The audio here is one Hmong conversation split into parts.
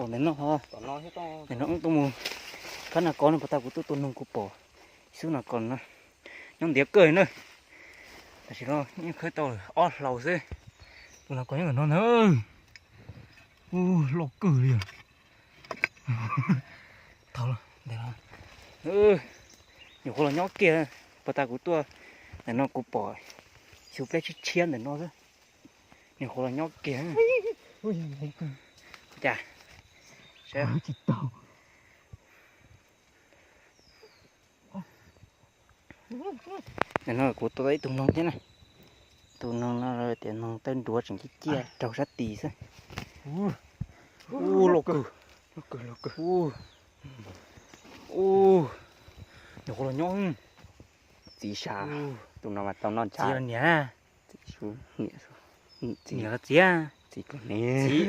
Ntawm no, ntawm no wb tuaj mus khawb nas kos no, puag ta kuv tuaj tua noog kuv pom xub nas kos no nyob ntiav kawg na. Tam sim no yeej khawb tau ob hlau xwb. Tus nas kos nyob ntawm no na. Ub, loj kawg li. Thaum ntawm no, nyuam qhuav los nyob kiag, puag ta kuv tuaj ntawm no kuv pom xyov pleb tshiab tshiab ntawm no xwb. Nyuam qhuav los nyob kiag. Cas, ntawm no kuv tua tau ib tug noog thiab na. Tus noog no tias noog tawb nruav tseem ciaj ciaj raug sab tis xwb. Ub, loj kawg. Ub, nyuam qhuav los nyob. Txiv sab, tus no mas tau noj ntshav niam. Txiv, niam los txiv, txiv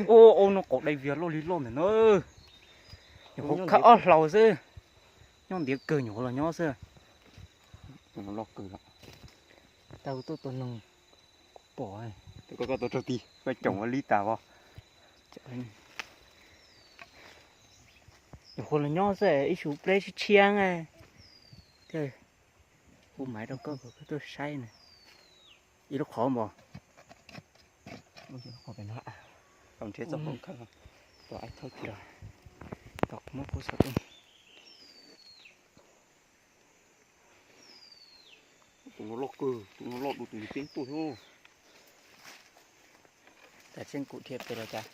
ua ua no qaum dai vias loj li loj ntawm no. Nyuam qhuav khawb ob hlau xwb, nyob ntiav kawg nyuam qhuav los nyob xwb. Loj kawg. Tau tuaj tua noog kuv pom. Koj tua raug tis koj coom ua li tas os. Nyuam qhuav los nyob xwb, ib xyov pleb tshiab tshiab. Thiaj hu maiv rau koj kom koj tuaj saib na. Ib lub qhov npos. Tau nrhiav txoj hau khawb, tau ib thawb kiag, tau muab kub xov tooj. Tus no loj kawg, tus no loj dua tus yus tseeb tuaj thiab. Tas tseeb kuv dhia pem los cas.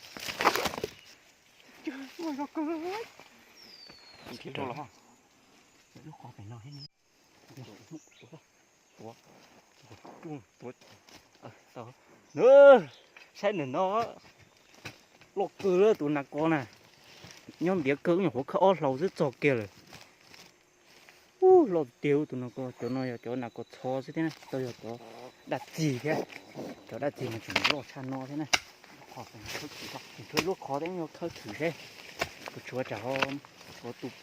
Lub qhov pem no thiab. Saib ntawm no, loj kawg li tus nas kos na. Nyob ntiav kawg, nyuam qhuav khawb ob hlau xwb txog kiag lawm. Ub, loj tiag tiag tus nas kos, cov no yog cov nas kos txho xwb thiab na, tau yog cov daj txig thiab. Cov daj txig mas tseem loj tshaj no thiab na. Tshuav lub qhov thiab, yuav khawb tshwm seb puas tshuav tsam ho tshuav tus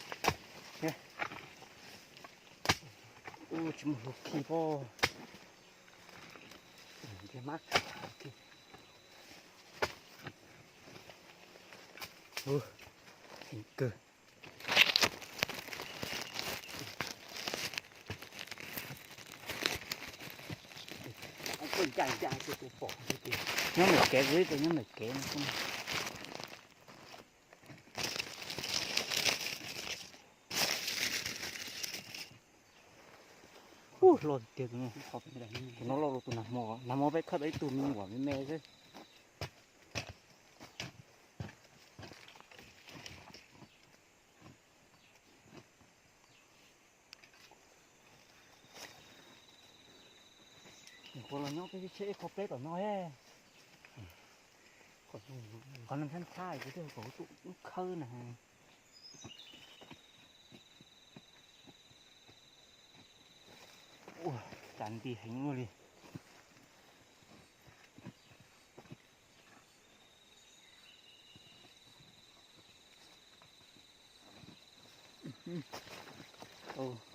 thiab. Ub, tsis muaj hlua khi pob. Ntiag mab. Heev kawg. Nyob ntawm kev, kuv ib tug nyob ntawm kev no. Ub, loj tiag tiag tus no. Tus no loj dua tus nag hmo, nag hmo peb khawb tau ib tug me nyuam me me xwb. Nyuam qhuav los nyob peb tsheb qhov pleb tom no. Qhov no ntxhab ntxhab kuv thiaj kom kuv tuaj khawb na. Ua, cas nti heev luaj li.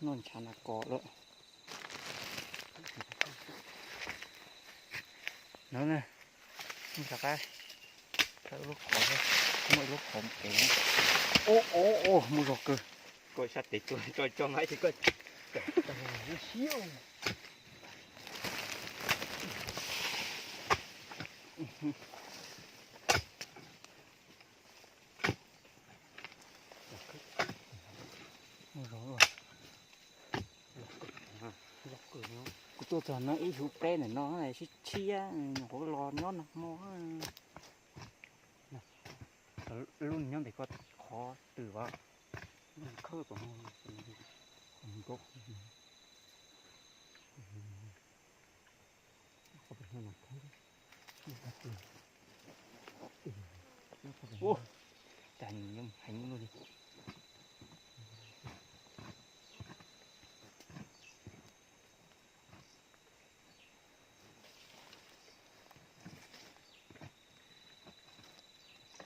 Noj ntshav nas kos lawm. No na, rov qab, lub qhov, muaj ib lub qhov mus kev. Ub, ub, ub, muaj zog kawg. Koj sab tes tuaj tso tso maib ces koj. Muaj zog. Kuv tuaj txog no ib xyov pleb ntawm no sib tshiab, nyuam qhuav los nyob nag hmo. Lub nyob ntawm ko qhov twg as? Khawb tom no. Ub, cas nws heev luaj li.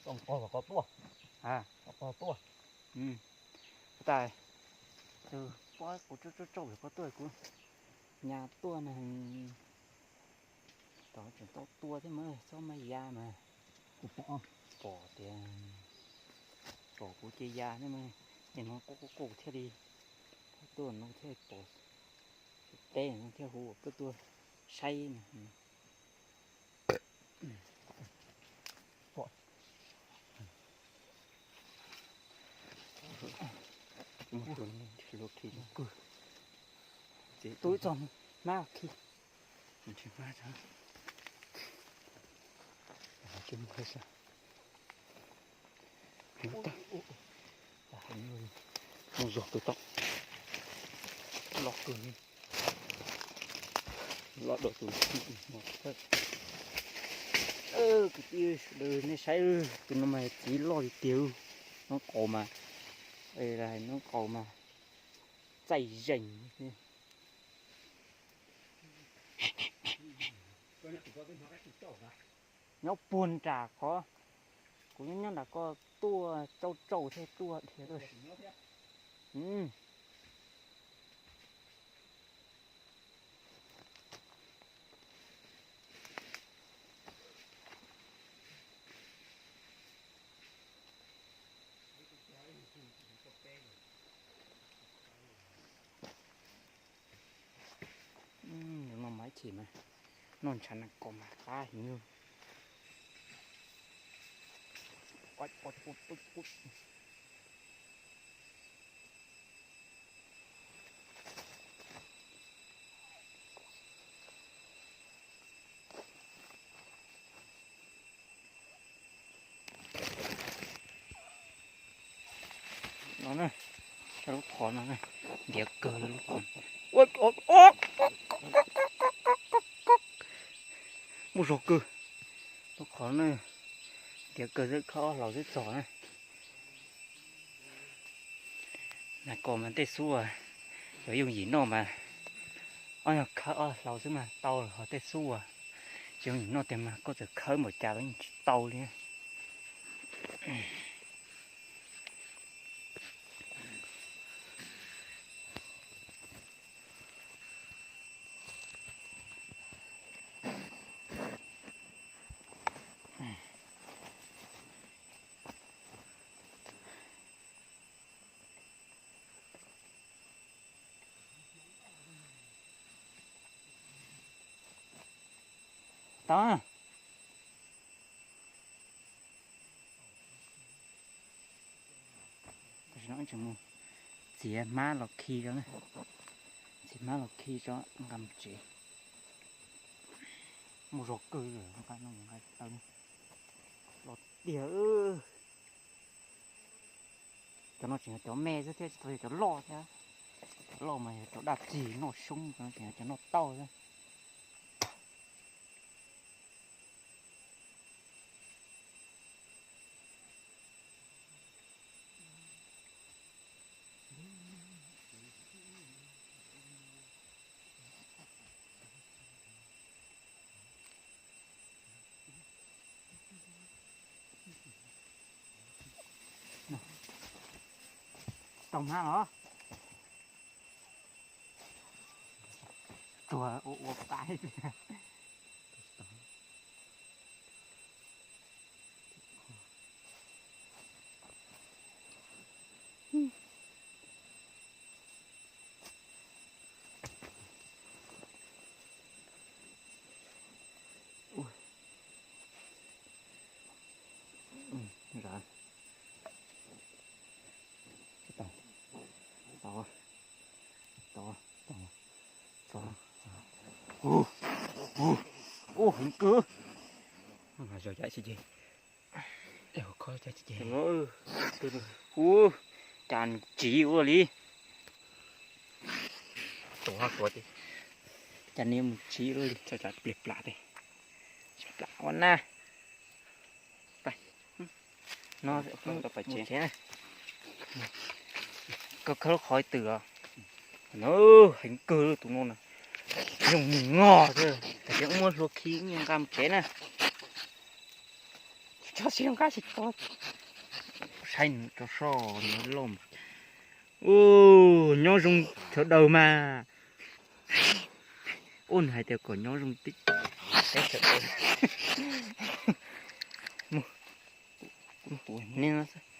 Txoj qos kom koj tuaj. Koj tuaj. Tab sis kuv tsaug tsaug lawm koj tuaj kuv nyas tuaj na. Tod tseem tau tua thiab mas txhob maj ya mas. Kuv pom, pom tias Ces ya ne, ces no qub qub qub thiaj li, tuaj no thiaj li pom teb no thiaj hu koj tuaj saib no. Tub txog hmab khi. Mus zog tus tau. Los kawg li. Los dua tus. Kwv tij sawv daws nej saib, tus no mas txiv loj li tiag. Noob qaus mas, noob qaus mas txaij zeeg. Nyob puag nram qhov kuv nyob nyob nram ko tuaj tsauj tsauj thiab tuaj dhia tuaj. No mas ib chim mas noj ntshav nas kos mas qab heev. No na, lub qhov no ntiav kawg lub qhov. Muaj zog kawg. Lub qhov no ntiav kawg xwb, khawb ob hlau xwb txog na. Nas kos mas tej xub as, yuav yooj yim noj mas ob nyuag khawb ob hlau xwb mas tau lawm, ho tej xub as, tsis yooj yim noj tiag mas koj txawm khawb npaum cas los yeej tsis tau li. Tau. Tam sim no tseem mus txiav hmab los khi rau na. Txiav hmab los khi rau nqa mus tsev. Muaj zog kawg, nqa no nqa tau los tiag. Cov no tseem yog cov me xwb thiab, tsis tau yog cov loj thiab. Cov loj mas yog cov daj tsi noj xyoob, cov no tseem yog cov noj tauj xwb. Tau hmab los? Tsuag ua ua pab. Ub, heev kawg. Mas zog cai tsis ces, ub, cas nws tsiv ua li. Cas nws mus tsiv ua li, pliag plam, plam ua na. No, koj khawb lub qhov twg os? Heev kawg tus no na. Zoo mus ngog xwb, tam sim muab hlua khi nqa mus tsev na. Tsis tso, tsis nqa, tsis tso. Saib nws tso soj nws loj. Ub, nyob zoo sawv daws mas. Ub, nws hais tias kom nyob zoo tib teb sawv daws. Mus, mus, mus, mus, mus.